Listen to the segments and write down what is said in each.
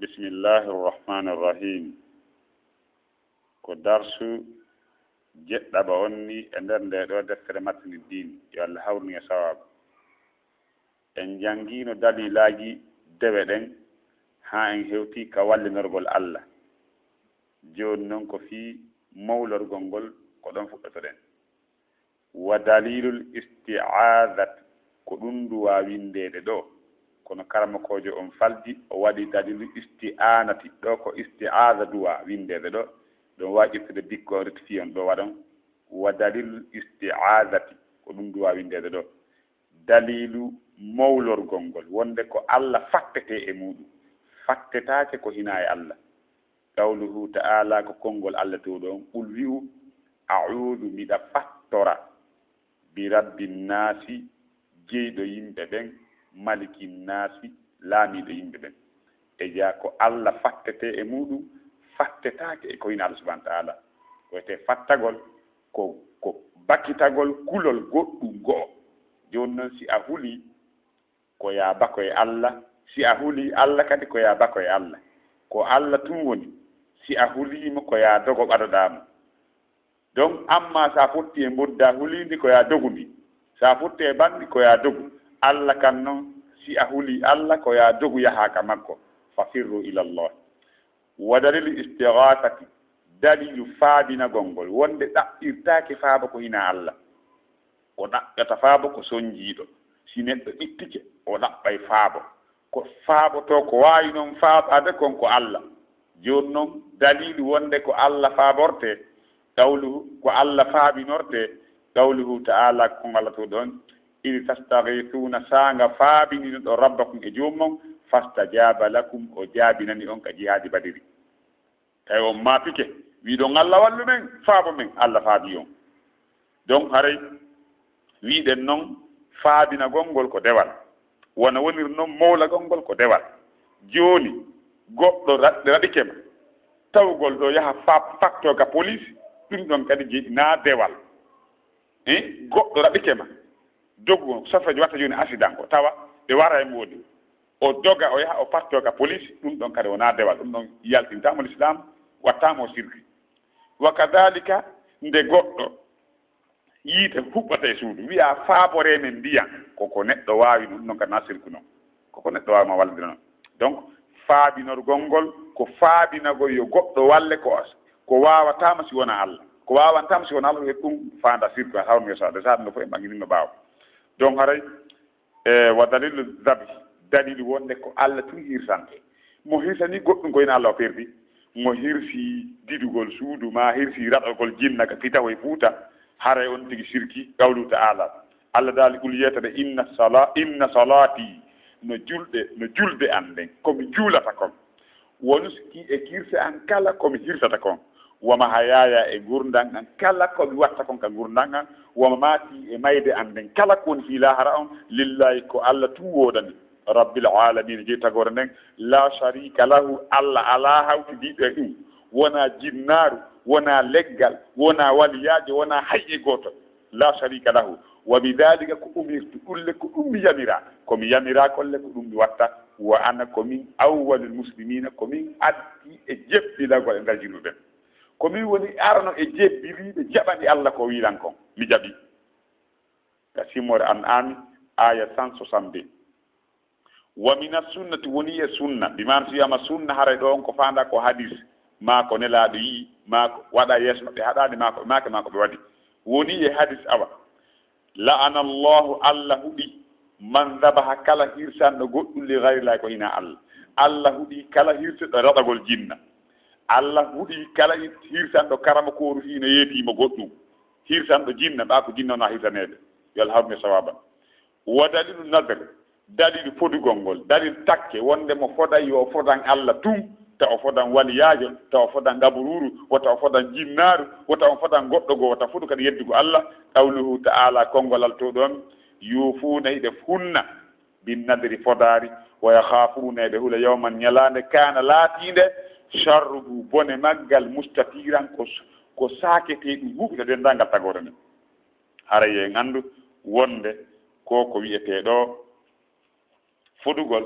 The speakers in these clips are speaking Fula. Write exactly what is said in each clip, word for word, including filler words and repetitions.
Bismillahi irrahmani irrahim. Ko darsu jeɗɗaɓa on ni e nder nde ɗo deftere Matni Din, yo Allah hawrun e sawaabu. En janngino dalilaaji dewe ɗen haa en hewti ka wallinorgol Allah. Jooni non ko fii mawlorgol ngol, ko ɗon fuɗɗotoɗen. Wa dalilul isti'aadati, ko ɗum duwaa winndeede ɗo. Kono karamokoojo on faldi, o waɗi dalilul isti'aanati, ɗo ko isti'aada duwaa winndeede ɗo. Ɗum waawi ƴettude bikko rectifié on ɗo waɗon. Wa dalilul isti'aadati, ko ɗum duwaa winndeede ɗo. Daliilu mawlorgol ngol, wonde ko Allah fattetee e muuɗum. Fattetaake ko hinaa e Allah. Qawluhu ta'ala, ko konngol Allah towɗo on, qul wi'u, a'uudu, miɗa fattora, bi rabbin naasi, jeyɗo yimɓe ɓen, malikin naasi, laamiiɗo yimɓe ɓen. E jaa ko Allah fattetee e muuɗum, fattetaake e ko hinaa Allah subhanahu wa ta'ala. Ko wiyetee fattagol, ko, ko bakitagol kulol goɗɗum go'o. Jooni non si a hulii, ko yaa bako e Allah, si a hulii Allah kadi ko yaa bako e Allah. Ko Allah tun woni, si a hulii mo ko yaa dogo ɓadoɗaa mo. Donc, amma sa fotti e mbodda huliindi ko yaa dogu ndi, sa fotti e banndi ko yaa dogu. Allah kan non, si a hulii Allah ko yaa dogu yahaa ka makko. Fa firru ila Allah. Wa dalilu istighaasati, daliilu faabinagol ngol, wonde ɗaɓɓirtaake faabo ko hinaa Allah. Ko ɗaɓɓata faabo ko sonjiiɗo. Si neɗɗo ittike, o ɗaɓɓay faabo. Ko faabotoo ko waawi non faabaade kon ko Allah. Jooni non, daliilu wonde ko Allah faabortee, qawluhu, ko Allah faabinortee, qawluhu ta'ala, ko Allah to ɗon, "Idh tastaghiithuna, saanga faabininoɗon rabbakum e joomum on, fastajaaba lakum, o jaabinani on ka jihaadi Badiri." Tawi on maapike, wi'ɗon, "Allah wallu men, faabo men," Allah faabii on. Donc, haray wi'ɗen non, faabinagol ngol ko dewal. Wano woniri non, mawlagol ngol ko dewal. Jooni, goɗɗo ra-, raɗike ma, tawgol ɗo yaha fa-, fattoo ka police, ɗum ɗon kadi je-, naa dewal. Eh, goɗɗo raɗike ma, dogu, sofeejo watta jooni accident, o tawa ɓe wara e moodi. O doga, o yaha, o fattoo ka police, ɗum ɗon kadi wonaa dewal, ɗum ɗon yaltintaama Lislaam, wattaama o sirki. Wa kadhalika, nde goɗɗo yiite huɓɓata e suudu, wi'a, "Faaboree men ndiyam," ko ko neɗɗo waawi, ɗum ɗon kadi naa sirku non. Ko ko neɗɗo waawi ma wallondira non. Donc, faabinorgol ngol, ko faabinagol yo goɗɗo walle ko as-, ko waawataama si wonaa Allah. Ko waawantaama si wonaa Allah, ɗum faanda sirku, a hawno e sa-, de sa ɗum ɗo fof en ɓanginino ɓaawo. Donc, haray, e, wa dalilu dhabi, dalilu wonde ko Allah tun hirsante. Mo hirsani goɗɗum ko ina Allah o perdi. Mo hirsi didugol suudu, ma hirsi raɗagol jinna ka fitawo e Fuuta, haray on tigi sirki. Qawlu ta'ala, Allah daali, "Qul," yeetata, "inna sala-, inna salaati," no julde, no julde an nden, ko mi juulata kon. "Wa nusuki," e kirse an kala ko mi hirsata kon. "Wa mahayaaya," e ngurndan an kala ko mi watta kon ka ngurndan an. "Wa mamaati," e mayde an nden kala ko woni fii laahara on. "Lillahi," ko Allah tun woodani. "Rabbil aalamiina," jey tagoore nden. "Laa shariika lahu," Allah alaa hawtidiiɗo e ɗum. Wonaa jinnaaru, wonaa leggal, wonaa waliyaajo, wonaa hay e gooto. "Laa shariika lahu. Wa bidaalika," ko umirtu, ɗum le ko ɗum mi yamiraa. Ko mi yamiraa kon le ko ɗum mi watta. "Wa ana," ko min, "awwalul muslimiina," ko min addi e jebbilagol e nder julɓe ɓen. Ko min woni arano e jebbiliiɓe jaɓani Allah ko wiilan kon. Mi jaɓi. Ka Simore An'ami, aya cent soixante-deux. "Wa mina sunnati," woni e sunna. Bi maana si wiyama sunna, haray ɗo on ko faanda ko hadis, maa ko nelaaɗo yi'i, maa ko waɗa yeeso maɓɓe haɗaani, maa ko ɓe maaki, maa ko ɓe waɗi. Woni e hadis, awa. "La'ana Allahu," Allah huɗi, "man dhabaha," kala hirsanɗo goɗɗum, "li ghayri Llahi," ko hinaa Allah. Allah huɗi kala hirsuɗo raɗagol jinna. Allah huɗi kala hirsanɗo karamokooru fii no yeetiimo goɗɗum. Hirsanɗo jinna, ɓaa ko jinna wonaa hirsaneede. Yo Allah hawru en e sawaaba. "Wa dalilu nadr," dalilu fodugol ngol, dalil takke, wonde mo foday yo fodan Allah tun, ta o fodan waliyaajo, ta o fodan gaburuuru, wota o fodan jinnaaru, wota o fodan goɗɗo goo, wota fodu kadi yeddugo Allah. Qawluhu ta'ala, konngol Allah to ɗon, "Yuufuuna," hiɓe funna, "bin nadri," fodaari, "wa yakhaafuuna," hiɓe hula, "yawman," ñalaande, "kaana," laatiinde, "sharruhu," bone maggal, "mustatiran," ko, ko saaketee ɗum, huuɓita denndaangal tagoore nden. Haray en anndu wonde ko ko wi'etee ɗo fodugol,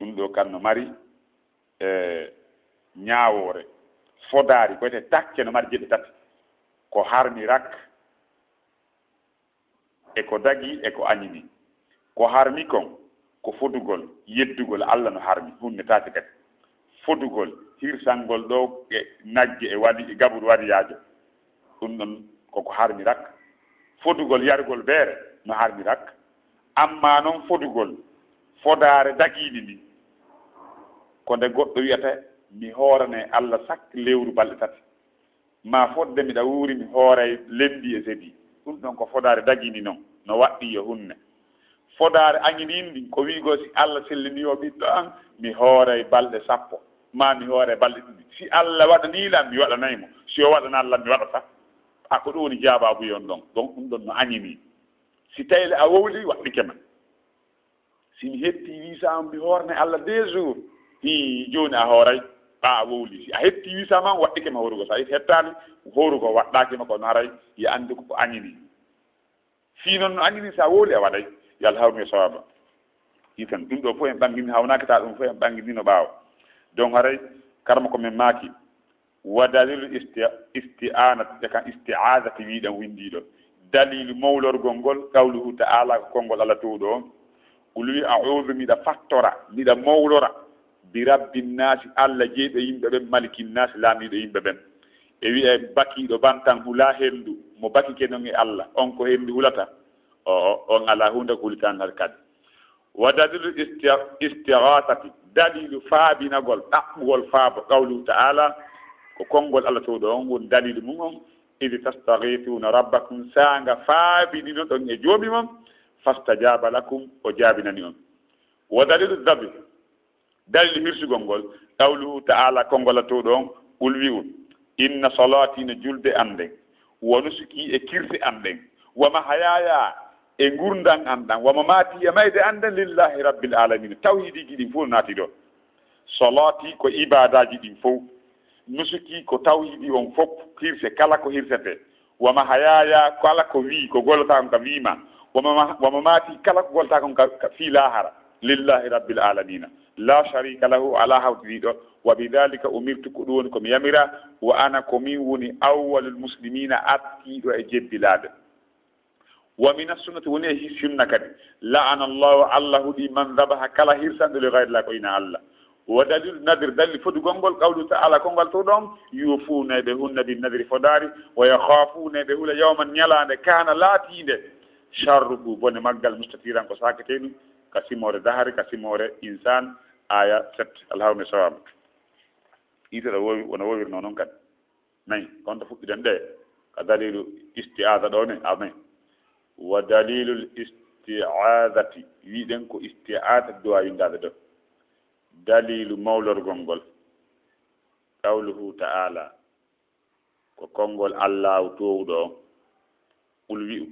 ɗum ɗo kan no mari e ñaawoore, fodaari, ko wiyetee takke no mari geɗe tati, ko harmi rak, e ko dagii, e ko añinii. Ko harmi kon, ko fodugol, yeddugol Alla no harmi, huunde tati kadi. Fodugol, hirsangol ɗo e nagge e wadi, e gaburu wadiyaajo. Ɗum ɗon koko harmi rak. Fodugol, yarugol beere no harmi rak. Amma non fodugol, fodaare dagiindi ndin, ko nde goɗɗo wi'ata, "Mi hoorane Alla sak lewru balɗe tati." Ma fodde miɗa wuuri, mi hooray lembi e sedi. Ɗum ɗon ko fodaare dagiindi non, no waɗɗii yo hunne. Fodaare añiniindi ko wi'ugol, si Alla sellini o ɓiɗɗo an, mi hooray balɗe sappo, ma mi hooray balɗe ɗiɗi. Si Alla waɗanii lan, mi waɗanay mo. Si o waɗanaa lan, mi waɗata. A ko ɗum woni jaabaabu on ɗon. Donc ɗum ɗon no añinii. Si tawi le a wowli, waɗɗike ma. Si mi hetti wii sa on mi hoorne Alla deux jours, hi, jooni a hooray, ɓaa a wowli. Si a hetti wii sa ma, waɗɗike ma horugo. Sa hettaali, horugo waɗɗaaki ma, kono haray ya anndu ko ko añini. Fii non no añini, sa wowli a waɗay. Yo Alla hawnu e sawaaba. Itan, ɗum ɗo fof en ɓanngini, hawnaaki ta ɗum fof en ɓanngini no ɓaawo. Donc haray, karma ko men maaki, Wa dalilu isti-, isti'anati, e kan isti'azati wiɗen windiɗo. Dalilu mawlorgol ngol, qawluhu ta'ala, ko konngol Alla Toowɗo on. Qul wi, a'udhu, miɗa fattora, miɗa mawlora, bi rabbin naasi, Alla jeyɗo yimɓe ɓen, malikin naasi, laamiiɗo yimɓe ɓen. E wi'e bakiiɗo bantan hula hendu, mo bakike non e Alla, on ko hendu hulata? O, o, on alaa huunde ko hulitan har kadi. Wa dalilu isti-, istighasati, dalilu faabinagol, ɗaɓɓugol faabo, qawluhu ta'ala, ko konngol Alla Toowɗo on woni dalilu mum on, idh tastaghithuna rabbakum, saanga faabininoɗon e Joomi mon, fastajaba lakum, o jaabinani on. Wa dalilu dhabhi, dalilu hirsugol ngol, qawluhu ta'ala, konngol Alla Toowɗo on, qul wi'u, inna salati, no julde an nden, wa nusuki, e kirse an ɗen, wa mahayaya, e ngurndan an ɗan, wa mamati, e mayde an nden, lillahi rabbil alamina. Tawhiidiji ɗin fof naati ɗo. Salati ko ibadaji ɗin fof. Nusuki ko tawhiidi on fof, hirse kala ko hirsete. Wa mahayaya, kala ko wii, ko gollata kon ka wiima. Wa mama-, wa mamati, kala ko gollata kon ka, ka fii laahara. Lillahi rabbil alamina. La sharika lahu, alaa hawtidiiɗo. Wa bidhalika umirtu, ko ɗum woni ko mi yamira. Wa ana, ko min woni awwalul muslimina, artiiɗo e jebbilaaɓe. Wa mina sunnati, woni e hi-, sunna kadi. La'ana Allahu, Alla huɗi, man dhabaha, kala hirsanɗo li ghayrillah, ko ina Alla. Wa dalilu nadri, dalil fodugol ngol, qawlu ta'ala, konngol Toowɗo on, yufuna, ɓe hunna, bin nadri, fodaari, wa yakhafuna, ɓe hula, yawman, ñalaande, kana, laatiinde, sharruhu, bone maggal, mustatiran, ko saaketee ɗum, ka simoore dahari, ka simoore insaan, aya sept, Alla hawnu e sawaaba. Ita ɗo wowi, wona wowirno non kadi. Nayi, kon to fuɗɗiɗen ɗe, ka dalilu isti'aza ɗo ne, amen. Wa dalilul isti'azati, wiɗen ko isti'aza du'a windaade ɗo. Dalilu mawlorgol ngol. Qawluhu ta'ala, ko konngol Allahu Toowɗo on. Qul wi'u,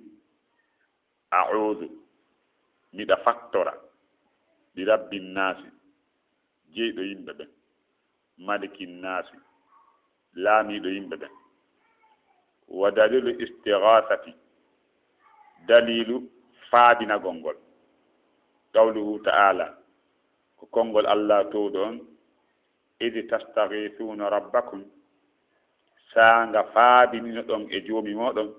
a'udhu, miɗa fattora, bi rabbin naasi, jeyɗo yimɓe ɓen, malikin naasi, laamiiɗo yimɓe ɓen. Wa dalilu istighasati, dalilu faabinagol ngol. Qawluhu ta'ala, ko konngol Alla Toowɗo on, idh tastaghithuna rabbakum, saanga faabininoɗon e Joomi mooɗon,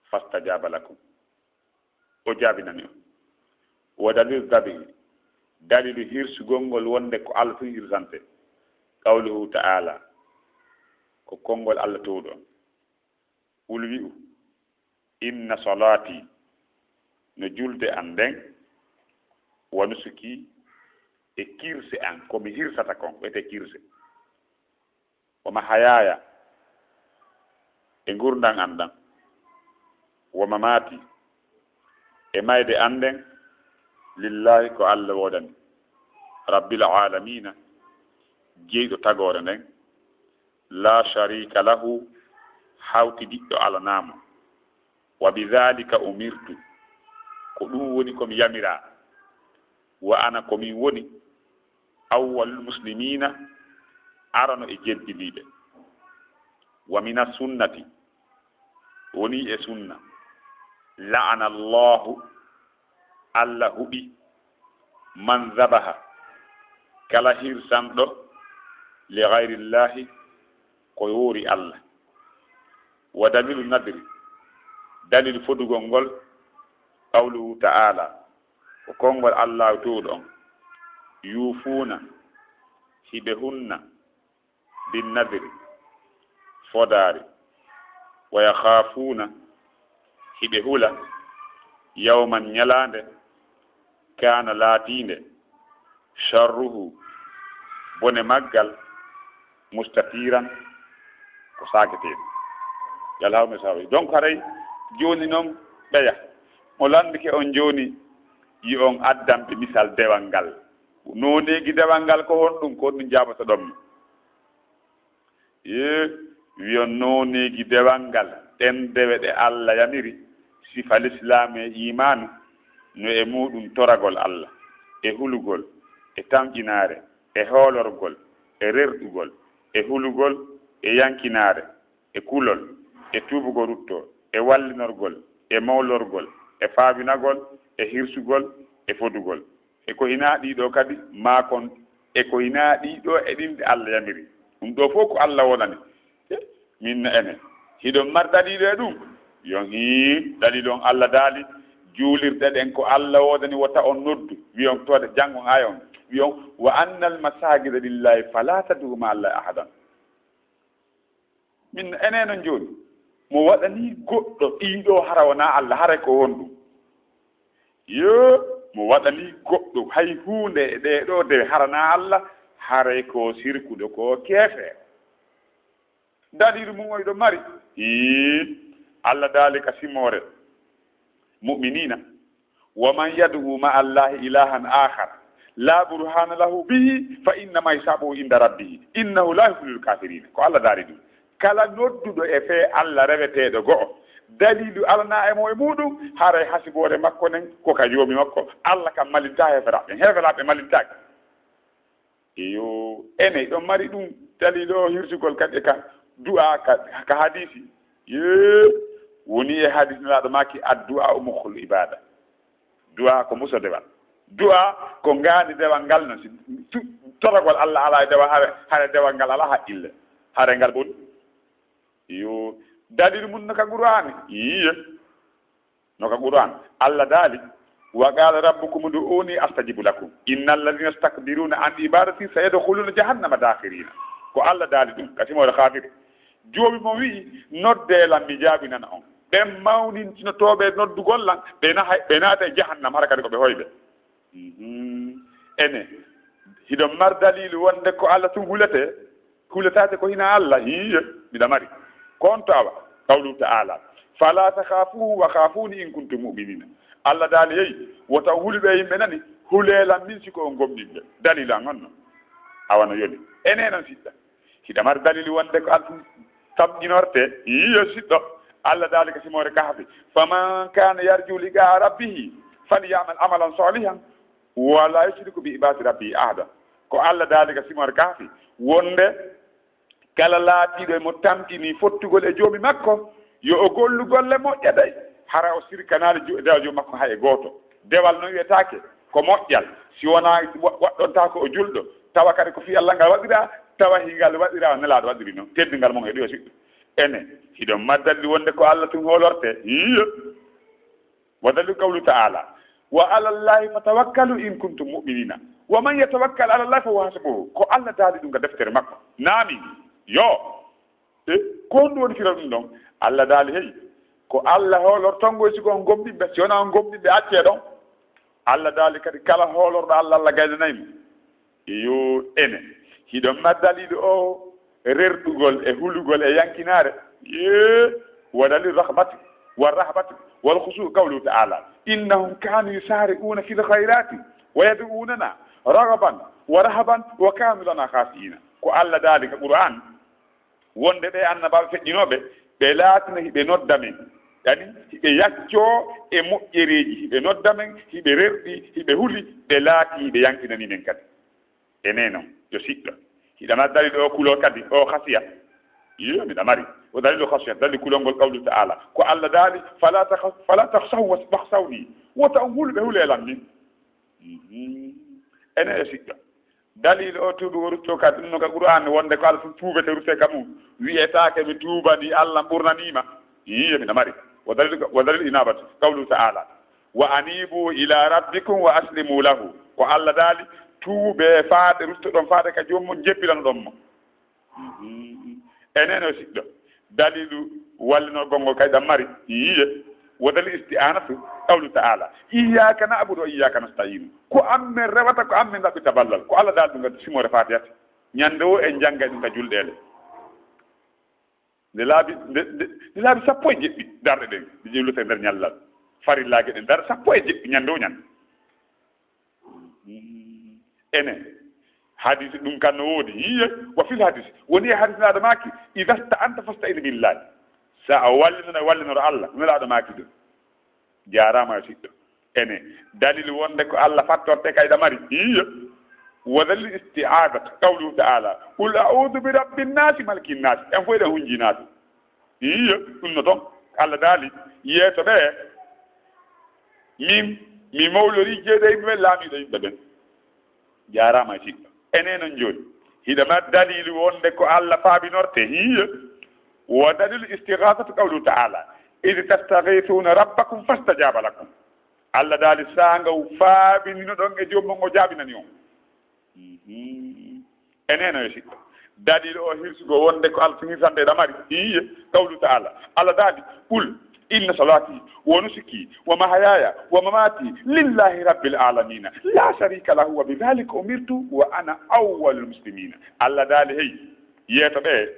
fastajaba lakum, o jaabinani on. Wa dalilu dhabhi, dalilu hirsugol ngol wonde ko Alla tun hirsante. Qawluhu ta'ala, ko konngol Alla Toowɗo on. Qul wi'u, inna salati, no julde an nden, wa nusuki, e kirse an, ko mi hirsata kon, wiyete kirse. Wa mahayaya, e ngurndan an ɗan. Wa mamati, e mayde an nden, lillahi, ko Alla woodani. Rabbil alamina, jeyɗo tagoore nden. La sharika lahu, hawtidiɗɗo alanaa mo. Wa bidhalika umirtu, ko ɗum woni ko mi yamiraa. Wa ana, ko min woni awwalul muslimina, arano e jebbiliiɓe. Wa mina sunnati, woni e sunna. La'ana Allahu, Alla huɗi, man dhabaha, Kala hirsanɗo li gayrillahi ko yoori Allah. Wa dalilu nadri, dalil fodugol ngol, qawluhu ta'ala, ko konngol Allahu Toowɗo on, yuufuuna, hiɓe hunna, bin nadri, fodaari, wa yakhaafuuna, hiɓe hula, yawman, ñalaande, kaana, laatiinde, sharruhu, bone maggal, mustatiran, ko saaketeeɗo. Yalla hawme sawi. Donc haray jooni noon ɓeya mo lanndike on jooni, yi on addamɓe misal dewal ngal. Nooneegi dewal ngal ko honɗum? Ko honɗum jaabata ɗon? Ee, wiyon nooneegi dewal ngal, ɗen dewe ɗe Alla yamiri, sifa lislaamu e iimaanu, no e muuɗum toragol Alla, e hulugol, e tamƴinaare, e hoolorgol, e rerɗugol, e hulugol, e yankinaare, e kulol, e tuubugol ruttoo, e wallinorgol, e mawlorgol, e faabinagol, e hirsugol, e fodugol. E ko hinaa ɗii ɗoo kadi, maa kon, e ko hinaa ɗii ɗoo e ɗin ɗe Alla yamiri. Ɗum ɗoo fof ko Alla wonani. Min no enen. Hiɗon mari daliilu e ɗum? Wiyon hii, daliilu on Alla daali, juulirɗe ɗen ko Alla wodani wota on noddu. Wiyon toode janngon aaya on. Wiyon, wa annal masaajida lillahi falaa tad'u ma'a Allahi ahadan. Min no enen on jooni. Mo waɗani goɗɗo ɗii ɗoo hara wonaa Alla, haray ko honɗum? Yo, mo waɗani goɗɗo hay huunde e ɗee ɗoo dewe haranaa Alla, haray ko sirkuɗo, ko keefeero. Daliilu mum on hiɗon mari? Hii, Alla daali ka simoore mu'miniina, wa man yad'u ma'a Allahi ilahan akhar la burhana lahu bihi fa innama hisabuhu inda rabbihi innahu la yuflihul kafirina. Ko Alla daali ɗum. Kala nodduɗo e fee Alla reweteeɗo go'o, daliilu alanaa e mo e muuɗum, haray hasiboore makko nden ko ka Joomi makko. Alla kam malintaa heeferaaɓe. Heeferaaɓe malintaake. Iyo, enen hiɗon mari ɗum daliilu o hirsugol kadi e ka du'a ka, ka hadiisi. Yee, woni e hadiisi Nelaaɗo maaki, addu'a o mukhul ibada. Du'a ko mbuso dewal. Du'a ko ngaandi dewal ngal non. Si tu-, toragol Alla alaa e dewal, hare, hare dewal ngal alaa haqqille. Hare ngal boni. Yo, dalil mun no ka Qur'aani. Yiye. No ka Qur'aan. Alla daali, wa qala rabbukum ud'uni astajib lakum. Innal ladhina yastakbiruna an ibadati sayadkhuluna jahannama dakhirina. Ko Alla daali ɗum. Ka simoore Ghafir. Joomi mon wi'i, noddee lan, mi jaabinana on. Ɓen mawnintinotooɓe noddugol lan, ɓe naha-, ɓe naata e jahannama, hara kadi ko ɓe hoyɓe. Mhm. Ene, hiɗon mari daliilu wonde ko Alla tun huletee? Huletaake ko hinaa Alla? Hiiye, miɗa mari. Ko on to awa, qawluhu ta'ala, fala takhafuhu wa khafuni in kuntum mu'minina. Alla daali, hey, wota on hulu ɓe yimɓe nani, hulee lan min si ko on gomɗinɓe. Daliilu an on non. Awa no yoni. Ene non siɗɗa. Hiɗa mari dalili wonde ko Alla tun tamƴinorte? Yiyo siɗɗo. Alla daali ka simoore Kahfi, faman kana yarju liqa'a rabbihi falyamal amalan salihan wala yushriku bi ibadati rabbihi ahada. Ko Alla daali ka simoore Kahfi wonde kala laatiiɗo e mo tamƴini fottugol e Joomi makko, yo o gollu golle moƴƴe dey, hara o sirkanaali jo-, dewal Joomi makko hay e gooto. Dewal no wiyetaake ko moƴƴal, si wonaa wa-, waɗɗontaa ko o julɗo, tawa kadi ko fii Alla ngal waɗiraa, tawa hingal waɗiraa Nelaaɗo waɗiri non. Teddungal mon e ɗum e siɗɗo. Ene, hiɗon mari dalil wonde ko Alla tun hoolortee? Iyo. Wa dalilu qawlu ta'ala, wa ala Allahi fatawakkalu in kuntum mu'minina. Wa man yatawakkal ala Allahi fa huwa hasbuhu. Ko Alla daali ɗum ka deftere makko. Naami. Yo. E, ko honɗum woni fira ɗum ɗon? Alla daali, hey, ko Alla hoolorton ngoy si ko on gomɗinɓe, si wonaa on gomɗinɓe, accee ɗon. Alla daali kadi, kala hoolorɗo Alla, Alla gaynanay mo. Yo, ene, hiɗon mari daliilu o rerɗugol e hulugol e yankinaare? Yee, wa dalilu rahmati, wa rahmati, wal khushu qawluhu ta'ala, innahum kanu yusari'una fil khayrati wa yad'unana raghaban wa rahaban wa kanu lana khashi'ina. Ko Alla daali ka Qur'aan, wonde ɓee annabaaɓe feƴƴinooɓe, ɓe laatina hiɓe nodda men, yani hiɓe yaccoo e moƴƴereeji, hiɓe nodda men, hiɓe rerɗi, hiɓe huli, ɓe laati hiɓe yankinani men kadi. Ene non, yo siɗɗo. Hiɗa mari dalil o kulol kadi, o khashiya? Iyo, miɗa mari. O dalilu khashiya, dalil kulol ngol qawlu ta'ala. Ko Alla daali, fala takh-, fala takhshawhum wakhshawni. Wota on hulu ɓe, hulee lan min. Mhm. Ene yo siɗɗo. Daliilu o tuubi o rutto ka ɗum no ka Qur'an wonde ko Allah tun tuubete rutte ka mum. Wiyetaake mi tuubani Allah ɓurnaniima. Ii, yo miɗa mari. Wa daliilu, wa daliilu inabati qawlu ta'ala. Wa anibu ila rabbikum wa aslimu lahu. Ko Allah daali, tuube faade, ruttoɗon faade ka joomum, jebbilanoɗon mo. Mhm. Enen o siɗɗo. Daliilu wallinol gonngol kay ɗan mari. Yiye. Wa daliilu isti'anatu qawlu ta'ala. Iyyaka na'budu wa iyyaka nasta'in. Ko an men rewata, ko an men ɗaɓɓita ballal. Ko Allah daali ɗum kadi simoore Faatihata. Ñande o en janngay ɗum ka julɗeele. Nde laabi, nde, nde, nde laabi sappo e jeɗɗi darɗe ɗen, ɗe ƴewlete nder ñallal. Farillaaji ɗen darɗe sappo e jeɗɗi ñande o ñande. Enen. Hadisi ɗum kan no woodi. Yiye, wa fil hadisi. Woni e hadisi naaɗo maaki, "Idha sta'anta fasta'in billahi." Sa a wallinana, wallinoro Allah. Nulaaɗo maaki ɗum. Jaaraama yo siɗɗo. Ene. Daliilu wonde ko Allah fattorte kay ɗa mari. Yiye. Wa daliilu isti'azat. Qawluhu ta'ala, "Qul a'udhu bi rabbin nas, malikin nas." En fof eɗen hunji naatu. Iyo, ɗum no toon. Allah daali, yeeto ɓe, min, mi mawlori jeeɗo yimɓe ɓen, laamiiɗo yimɓe ɓen. Jaaraama e siɗɗo. Enen noon jooni, hiɗa mari daliilu wonde ko Allah faabinorte? Iyo. Wa daliilu istighasatu qawlu ta'ala, "Idh tastaghithuna rabbakum fastajaba lakum." Allah daali, saanga faabininoɗon e joomum, o jaabinani on. Mhm. Enen o e siɗɗo. Daliilu o hirsugo wonde ko Allah tun hirsande ɗa mari. Iye, qawlu ta'ala. Allah daali, "Qul inna salati wa nusuki wa mahayaya wa mamati lillahi rabbil alamina. La sharika lahu wa bidhalika umirtu wa ana awwalul muslimina." Allah daali, hey, yeeto ɓe,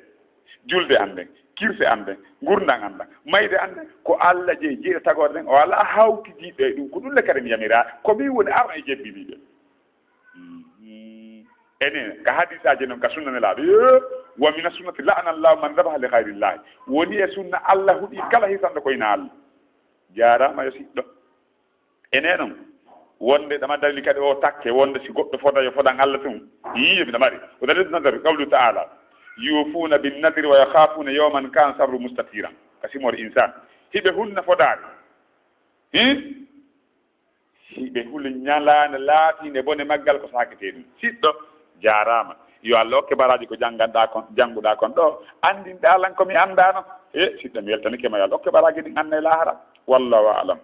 julde an nden, kirse an nden, ngurndan an ndan, mayde an nden, ko Allah jeyi, jeyi tagore nden, o alaa hawtidiiɗo e ɗum. Ko ɗum le kadi mi yamira, ko min woni arɗo e jebbiniiɓe. Mhm. Enen, ka hadisaaji non, ka sunna Nelaaɗo. Yo, wa mina sunnati la'ana Allahu man dhabaha li ghayrillahi. Woni e sunna Allah huɗi kala hisanɗo ko ina Allah. Jaaraama yo siɗɗo. Enen non, wonde ɗama dalil kadi o takke, wonde si goɗɗo foda yo fodan Allah tun. Yiye miɗa mari. O dalil nadar, qawlu ta'ala. "Yufuna bin nadri wa yakhafuna yawman kana sharru mustatiran." Ka simor insan. Hiɓe hunna fodaari. Hin? Hiɓe huli ñalaande laatiinde bone maggal ko saaketee ɗum. Siɗɗo, jaaraama. Yo Allah okke baraaji ko jannganɗaa kon, jannguɗaa kon ɗo. Anndinɗaa lan ko mi anndaano. E, siɗɗo, mi weltanike ma, yo Allah okke baraaji ɗin anne laahara. Wallahu a'lam.